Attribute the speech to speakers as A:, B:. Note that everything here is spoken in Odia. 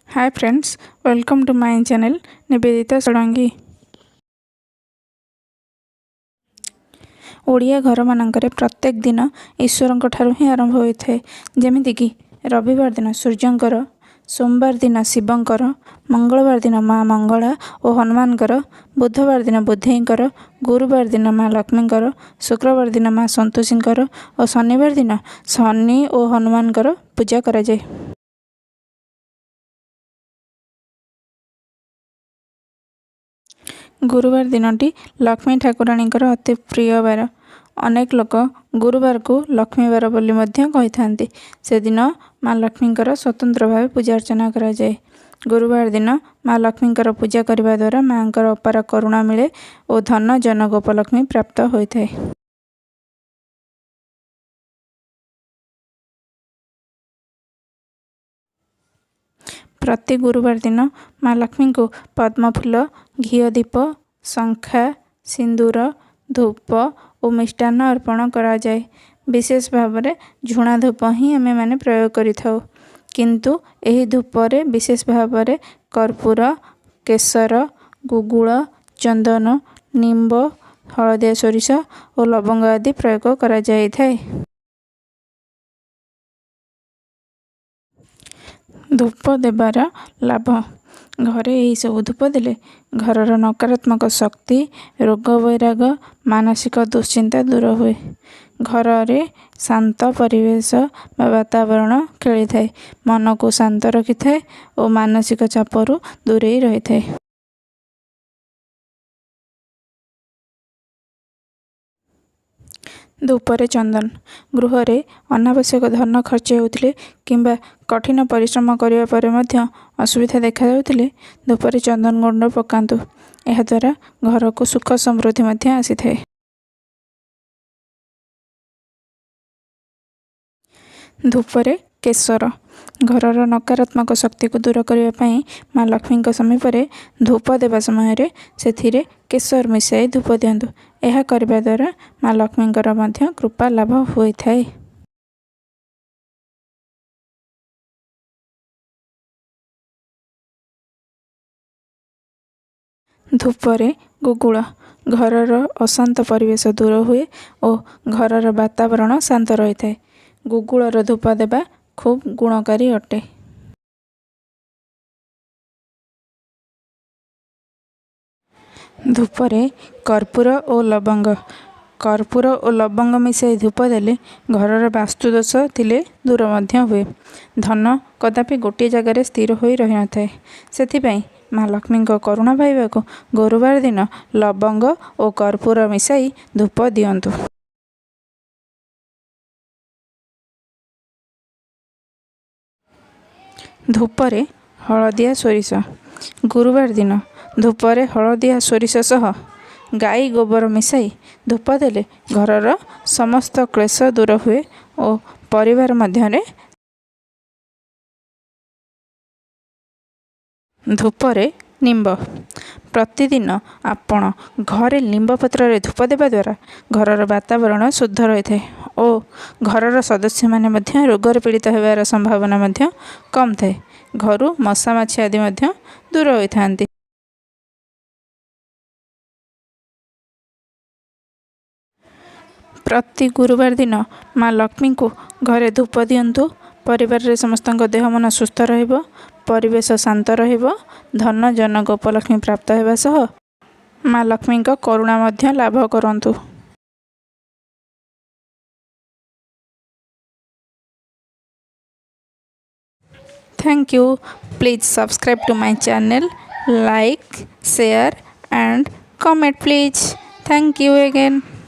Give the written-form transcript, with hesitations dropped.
A: Hi friends, welcome to my channel Nivedita Sarangi. Odia ଘରମାନଙ୍କରେ ପ୍ରତ୍ୟେକ ଦିନ ଈଶ୍ୱରଙ୍କ ଠାରୁ ହିଁ ଆରମ୍ଭ ହୋଇଥାଏ। ଯେମିତିକି ରବିବାର ଦିନ ସୂର୍ଯ୍ୟଙ୍କର, ସୋମବାର ଦିନ ଶିବଙ୍କର, ମଙ୍ଗଳବାର ଦିନ ମା ମଙ୍ଗଳା ଓ ହନୁମାନଙ୍କର, ବୁଧବାର ଦିନ ବୁଧେଇଙ୍କର, ଗୁରୁବାର ଦିନ ମା ଲକ୍ଷ୍ମୀଙ୍କର, ଶୁକ୍ରବାର ଦିନ ମା ସନ୍ତୋଷୀଙ୍କର ଓ ଶନିବାର ଦିନ ଶନି ଓ ହନୁମାନଙ୍କର ପୂଜା କରାଯାଏ। ଗୁରୁବାର ଦିନଟି ଲକ୍ଷ୍ମୀ ଠାକୁରାଣୀଙ୍କର ଅତି ପ୍ରିୟ ବାର। ଅନେକ ଲୋକ ଗୁରୁବାରକୁ ଲକ୍ଷ୍ମୀବାର ବୋଲି ମଧ୍ୟ କହିଥାନ୍ତି। ସେଦିନ ମା ଲକ୍ଷ୍ମୀଙ୍କର ସ୍ୱତନ୍ତ୍ର ଭାବେ ପୂଜା ଅର୍ଚ୍ଚନା କରାଯାଏ। ଗୁରୁବାର ଦିନ ମା ଲକ୍ଷ୍ମୀଙ୍କର ପୂଜା କରିବା ଦ୍ୱାରା ମା'ଙ୍କର ଅପାର କରୁଣା ମିଳେ ଓ ଧନ ଜନ ଗୋପଲକ୍ଷ୍ମୀ ପ୍ରାପ୍ତ ହୋଇଥାଏ। ପ୍ରତି ଗୁରୁବାର ଦିନ ମା ଲକ୍ଷ୍ମୀଙ୍କୁ ପଦ୍ମଫୁଲ, ଘିଅ ଦୀପ, ଶଙ୍ଖା, ସିନ୍ଦୁର, ଧୂପ ଓ ମିଷ୍ଟାନ୍ନ ଅର୍ପଣ କରାଯାଏ। ବିଶେଷ ଭାବରେ ଝୁଣା ଧୂପ ହିଁ ଆମେମାନେ ପ୍ରୟୋଗ କରିଥାଉ। କିନ୍ତୁ ଏହି ଧୂପରେ ବିଶେଷ ଭାବରେ କର୍ପୂର, କେଶର, ଗୁଗୁଳ, ଚନ୍ଦନ, ନିମ୍ବ, ହଳଦିଆ ସୋରିଷ ଓ ଲବଙ୍ଗ ଆଦି ପ୍ରୟୋଗ କରାଯାଇଥାଏ। ଧୂପ ଦେବାର ଲାଭ: ଘରେ ଏହିସବୁ ଧୂପ ଦେଲେ ଘରର ନକାରାତ୍ମକ ଶକ୍ତି, ରୋଗ ବୈରାଗ, ମାନସିକ ଦୁଶ୍ଚିନ୍ତା ଦୂର ହୁଏ। ଘରରେ ଶାନ୍ତ ପରିବେଶ ବା ବାତାବରଣ ଖେଳିଥାଏ। ମନକୁ ଶାନ୍ତ ରଖିଥାଏ ଓ ମାନସିକ ଚାପରୁ ଦୂରେଇ ରହିଥାଏ। ଧୂପରେ ଚନ୍ଦନ: ଗୃହରେ ଅନାବଶ୍ୟକ ଧନ ଖର୍ଚ୍ଚ ହେଉଥିଲେ କିମ୍ବା କଠିନ ପରିଶ୍ରମ କରିବା ପରେ ମଧ୍ୟ ଅସୁବିଧା ଦେଖାଯାଉଥିଲେ ଧୂପରେ ଚନ୍ଦନ ଗୁଣ୍ଡ ପକାନ୍ତୁ। ଏହାଦ୍ୱାରା ଘରକୁ ସୁଖ ସମୃଦ୍ଧି ମଧ୍ୟ ଆସିଥାଏ। ଧୂପରେ କେଶର: ଘରର ନକାରାତ୍ମକ ଶକ୍ତିକୁ ଦୂର କରିବା ପାଇଁ ମା ଲକ୍ଷ୍ମୀଙ୍କ ସମୀପରେ ଧୂପ ଦେବା ସମୟରେ ସେଥିରେ କେଶର ମିଶାଇ ଧୂପ ଦିଅନ୍ତୁ। ଏହା କରିବା ଦ୍ୱାରା ମା ଲକ୍ଷ୍ମୀଙ୍କର ମଧ୍ୟ କୃପା ଲାଭ ହୋଇଥାଏ। ଧୂପରେ ଗୁଗୁଳ: ଘରର ଅଶାନ୍ତ ପରିବେଶ ଦୂର ହୁଏ ଓ ଘରର ବାତାବରଣ ଶାନ୍ତ ରହିଥାଏ। ଗୁଗୁଳର ଧୂପ ଦେବା ଖୁବ୍ ଗୁଣକାରୀ ଅଟେ। ଧୂପରେ କର୍ପୂର ଓ ଲବଙ୍ଗ: କର୍ପୂର ଓ ଲବଙ୍ଗ ମିଶାଇ ଧୂପ ଦେଲେ ଘରର ବାସ୍ତୁଦୋଷ ଥିଲେ ଦୂର ମଧ୍ୟ ହୁଏ। ଧନ କଦାପି ଗୋଟିଏ ଜାଗାରେ ସ୍ଥିର ହୋଇ ରହିନଥାଏ। ସେଥିପାଇଁ ମା ଲକ୍ଷ୍ମୀଙ୍କ କରୁଣା ପାଇବାକୁ ଗୁରୁବାର ଦିନ ଲବଙ୍ଗ ଓ କର୍ପୂର ମିଶାଇ ଧୂପ ଦିଅନ୍ତୁ। ଧୂପରେ ହଳଦିଆ ସୋରିଷ: ଗୁରୁବାର ଦିନ ଧୂପରେ ହଳଦିଆ ସୋରିଷ ସହ ଗାଈ ଗୋବର ମିଶାଇ ଧୂପ ଦେଲେ ଘରର ସମସ୍ତ କ୍ଳେଶ ଦୂର ହୁଏ ଓ ପରିବାର ମଧ୍ୟରେ ଧୂପରେ ନିମ୍ବ: ପ୍ରତିଦିନ ଆପଣ ଘରେ ନିମ୍ବ ପତ୍ରରେ ଧୂପ ଦେବା ଦ୍ୱାରା ଘରର ବାତାବରଣ ଶୁଦ୍ଧ ରହିଥାଏ ଓ ଘରର ସଦସ୍ୟମାନେ ମଧ୍ୟ ରୋଗରେ ପୀଡ଼ିତ ହେବାର ସମ୍ଭାବନା ମଧ୍ୟ କମ୍ ଥାଏ। ଘରୁ ମଶା, ମାଛି ଆଦି ମଧ୍ୟ ଦୂର ହୋଇଥାନ୍ତି। ପ୍ରତି ଗୁରୁବାର ଦିନ ମା ଲକ୍ଷ୍ମୀଙ୍କୁ ଘରେ ଧୂପ ଦିଅନ୍ତୁ। ପରିବାରରେ ସମସ୍ତଙ୍କ ଦେହ ମନ ସୁସ୍ଥ ରହିବ, ପରିବେଶ ଶାନ୍ତ ରହିବ, ଧନ ଜନ ଗୋପଲକ୍ଷ୍ମୀ ପ୍ରାପ୍ତ ହେବା ସହ ମା ଲକ୍ଷ୍ମୀଙ୍କ କରୁଣା ମଧ୍ୟ ଲାଭ କରନ୍ତୁ। Thank you. Please subscribe to my channel, like, share and comment please. Thank you again.